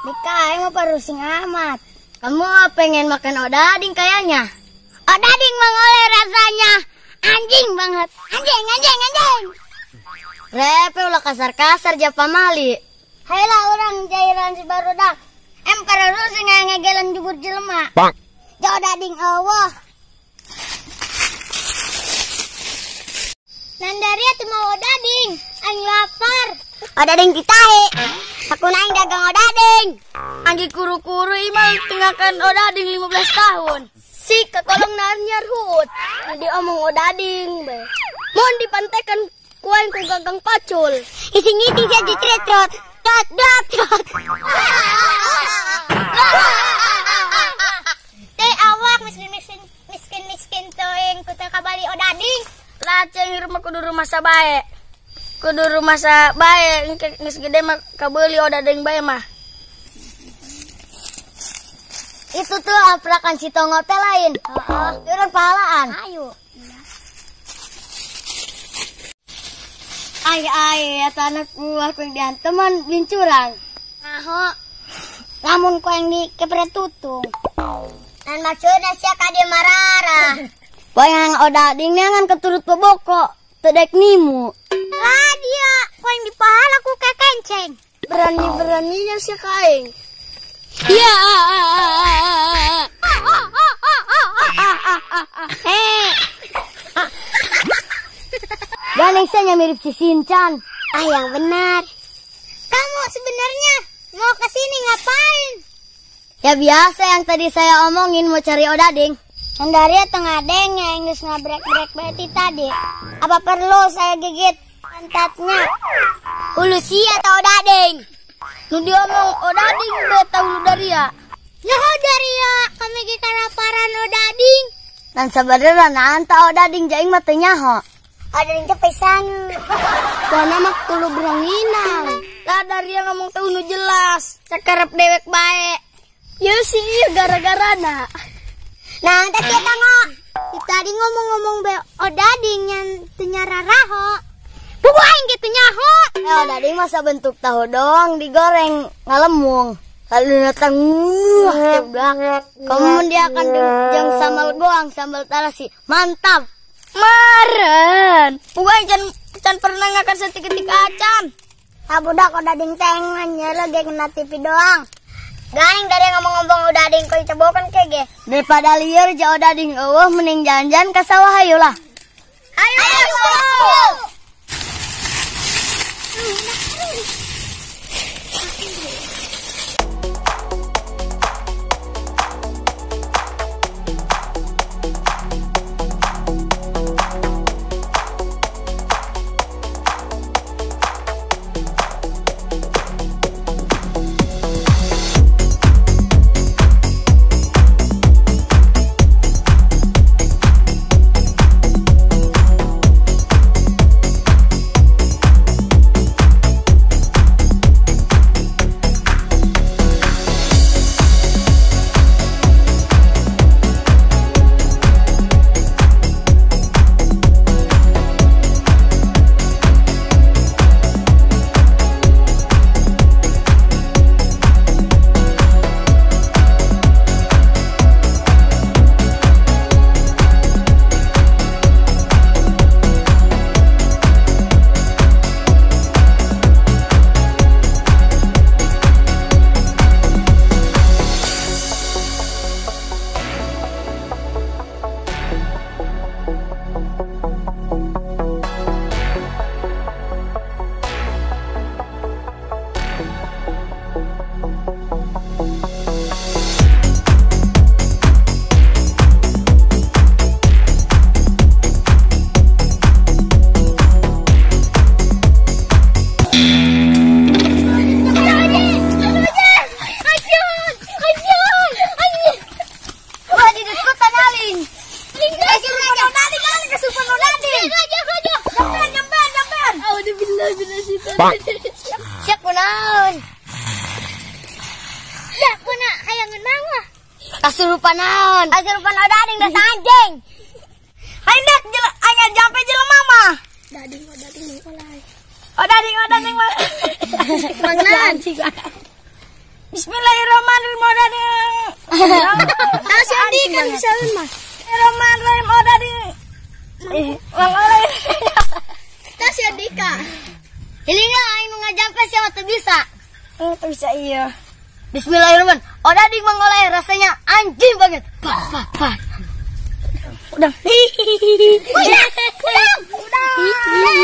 Dika aing mah parusing amat. Kamu pengen makan odading kayaknya. Odading mangoleh rasanya. Anjing banget. Anjing, anjing, anjing. Repe ulah kasar-kasar japa mali. Hayolah orang jairan si barudak. Em kararusing ngegelan jubur jelema. Bang. Ja odading eueuh. Nandaria tuh mau odading, aing lapar. Odading ditahe. Aku naing dagang odading. Anggi kuru-kuru imal tinggalkan odading 15 tahun. Si kakolong nanyar hut. Di omong odading be. Mun dipantekan kuaing ku gagang pacul. Ising-ising sia dicretrot. Dot dot dot. Teh awak miskin teuing ku teu kabali odading. Laceng rumah kudu rumah sabae. Kudu rumah sabae engke geus gede mah kabeuli odading bae mah. Itu tuh aprakan si Tongo teh lain. Heeh. Urang pahalaan. Ayo. Ai ai eta anak buah ku dianteman bincurang. Aho. Lamun ku yang dikepret tutung. Dan maksudna sia ka dieu marara. Poe yang odading neangan keturut boboko, teu dek nimu. Lah dia, poe yang dipahala ku kekenceng. Berani-beraninya sia ka aing. Iya. Ganeng saya mirip si Shinchan. Ah yang benar. Kamu sebenarnya mau ke sini ngapain? Ya biasa yang tadi saya omongin mau cari odading. Hendaria tengah deng yang geus ngabrek-brek beti tadi. Apa perlu saya gigit pantatnya? Hulu sia atau odading? Nu diomong odading beta hulu daria. Nyaho daria, kami ge kalaparan odading. Dan sebenarnya anta odading jaing mah teu nyaho. Odading teh pisangu. Wana mah tulu beronginang. Lah daria ngomong teh nu jelas. Sakarep dewek bae. Ya sih ieu gara-garana. Nah, teh sia tango. Tadi ngomong-ngomong be odading yang teu nyararaho. Pugu aing ge teu nyaho. Odading masa bentuk tahu doang digoreng ngalemung. Lalu datang wah tebak. Kamu dia akan jeung sambal goang, sambal tarasi. Mantap. Maren. Pugu aing can pernah ngakan setik-ketik acan. Ah budak odading teh nyere ge kena TV doang. Ganing dari ngomong-ngomong odading kau cebokan kege. Daripada liar ja odading eueuh mending jalan-jalan ke sawah hayu lah. Ayo, ayo. Siap kunaon? Ya kuna hayangan mangga. Kasurupan naon? Kasurupan odading das anjing. Hayu dak aing jampe jelema mah. Dading odading mangkolai. Odading odading mah. Mangan. Bismillahirrahmanirrahim odading. Nah, si Andi kan bisa mah. Bismillahirrahmanirrahim odading. Mang Oleh. Tah si Andika. Ini enggak aing nu ngajampe siapa tuh bisa. Oh, tuh bisa iya. Bismillahirrahmanirrahim. Odading Mang Oleh rasanya anjing banget. Pak, pak, pak. Udah. Udah, udah, udah.